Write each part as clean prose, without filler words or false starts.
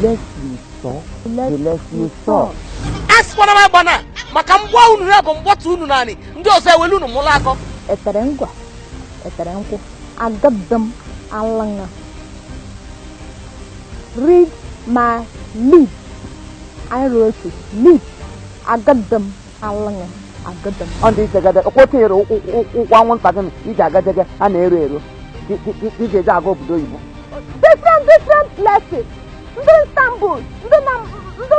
Less you saw, the less you saw. A sịkwana m agbana maka mgba unu ya bụ mgbọtụ unu naanị ndị ọzọ ewelu unu mụlụ akọ. Etere ngwa, etere nkwụ, agadam alanga. Read my lips. I wrote it. Lips. Agadam alanga. Agadam. Ọ ndị ichegede ụkwụ tinyere ụkwụ anwụnta gị iji agajege a na-ero ero ị ga-eji aga obodo oyibo. Different different places. Ndị Istanbul, ndị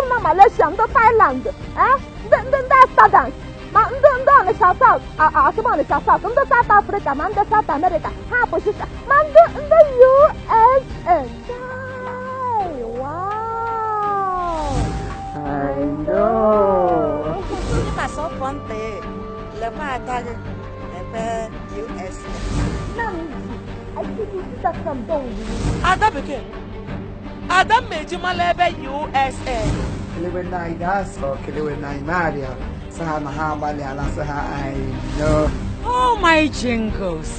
na Malaysia, ndị Thailand, eh? Ndị Amsterdam, ma ndị Ọnịsha South, asịm Ọnịsha South, ndị South Africa, ma ndị South America, ha pụchicha, ma ndị USA. Chai, wow. I know. Ịma sọpọ ntị lekwa ada gị ebe USA. I think you see that from down. Ada bekee, ada mmeji mala ebe USA. Kelewe na Idaso, kelewe na Imaria, sị ha na ha agbalịala, sị ha I know. Oh my jingles.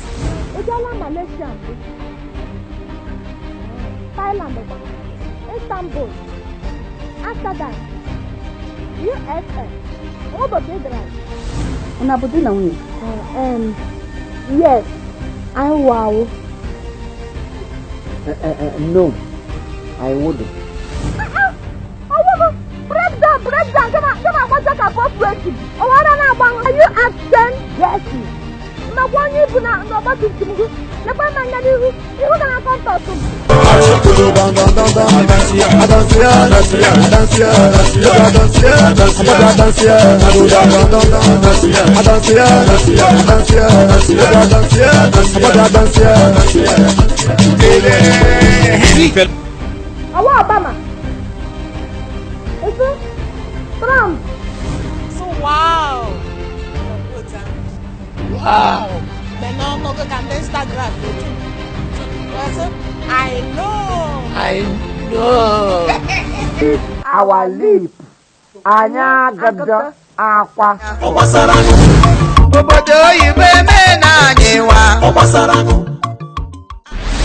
Ị gaala Malaysia mbụ? Thailand kwa? Istanbul, Amsterdam, USA. Ụbọchị ị gara? Unu abụ di na nwunye? Yes, anyị wụ awụ. No, I wouldn't. Ọwụghị break down, break down, gị ma agbaja ka bus waiting. Ọwara na-agba. Are you absent? Yes. Mmekwa onye ibu na ọgbatumtum gị. Lekwa m anya n'ihu, ihu ga na kọntọtụ m. Dan dan dan dan, dansia, dansia, dansia, dansia, dansia, dan dan dan, dansia, dansia, dansia, dansia, dansia. Ọwọ́ Obama. Esi Trump. So wow. Wow. Mgbe n'ọnụ gị ka ndị Instagram na-etu. I know. I know. Our lip, anyị agada akwa. Obodo oyibo eme na anyị nwa.